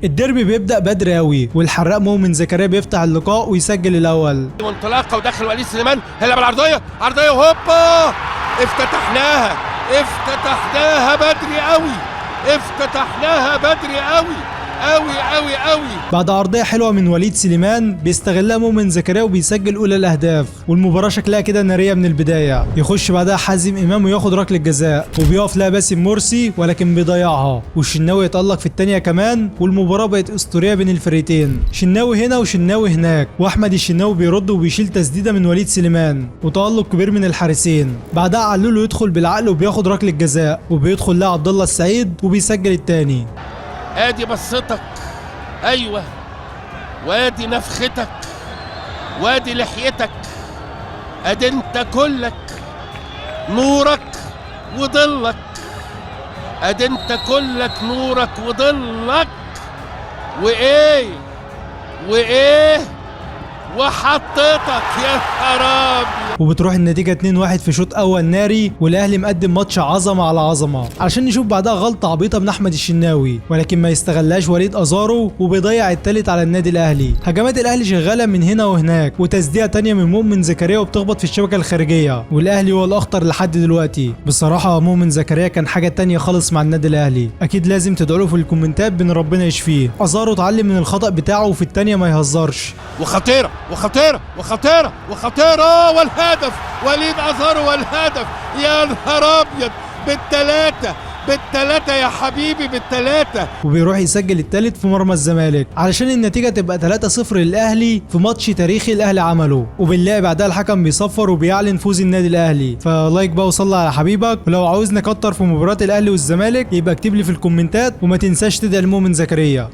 الديربي بيبدأ بدري قوي، والحراق مؤمن زكريا بيفتح اللقاء ويسجل الأول. وانطلاقه ودخل وليد سليمان، هيلعب العرضية، عرضية وهوبا، افتتحناها افتتحناها بدري قوي، افتتحناها بدري قوي قوي قوي قوي. بعد عرضية حلوة من وليد سليمان بيستغلها مؤمن زكريا وبيسجل أولى الأهداف، والمباراة شكلها كده نارية من البداية. يخش بعدها حازم إمام وياخد ركلة جزاء، وبيقف لها باسم مرسي ولكن بيضيعها، والشناوي يتألق في الثانية كمان، والمباراة بقت أسطورية بين الفريقين، شناوي هنا وشناوي هناك، وأحمد الشناوي بيرد وبيشيل تسديدة من وليد سليمان، وتألق كبير من الحارسين. بعدها علولو يدخل بالعقل وبياخد ركلة جزاء، وبيدخل لها عبد الله السعيد وبيسجل الثاني. ادي بصتك، ايوه، وادي نفختك، وادي لحيتك، ادي انت كلك نورك وضلك، ادي انت كلك نورك وضلك، وايه وايه وحطيتك يا خرابي. وبتروح النتيجة 2-1 في شوط أول ناري، والأهلي مقدم ماتش عظمة على عظمة، علشان نشوف بعدها غلطة عبيطة من أحمد الشناوي ولكن ما يستغلهاش وليد أزارو وبيضيع التالت على النادي الأهلي. هجمات الأهلي شغالة من هنا وهناك، وتسديدة تانية من مؤمن زكريا وبتخبط في الشبكة الخارجية، والأهلي هو الأخطر لحد دلوقتي. بصراحة مؤمن زكريا كان حاجة تانية خالص مع النادي الأهلي، أكيد لازم تدعوا له في الكومنتات بإن ربنا يشفيه. أزارو اتعلم من الخطأ بتاعه وفي التانية ما يهزرش. وخطيرة وخطيرة وخطيرة وخطيرة، والهدف وليد أزارو، والهدف يا نهار أبيض، بالتلاتة بالتلاتة يا حبيبي بالتلاتة. وبيروح يسجل التالت في مرمى الزمالك علشان النتيجة تبقى 3-0 للأهلي في ماتش تاريخي الأهلي عمله. وبنلاقي بعدها الحكم بيصفر وبيعلن فوز النادي الأهلي. ف like بقى وصلي على حبيبك، ولو عاوزني اكتر في مباراة الأهلي والزمالك يبقى اكتب لي في الكومنتات، وما تنساش تدعي لمؤمن زكريا.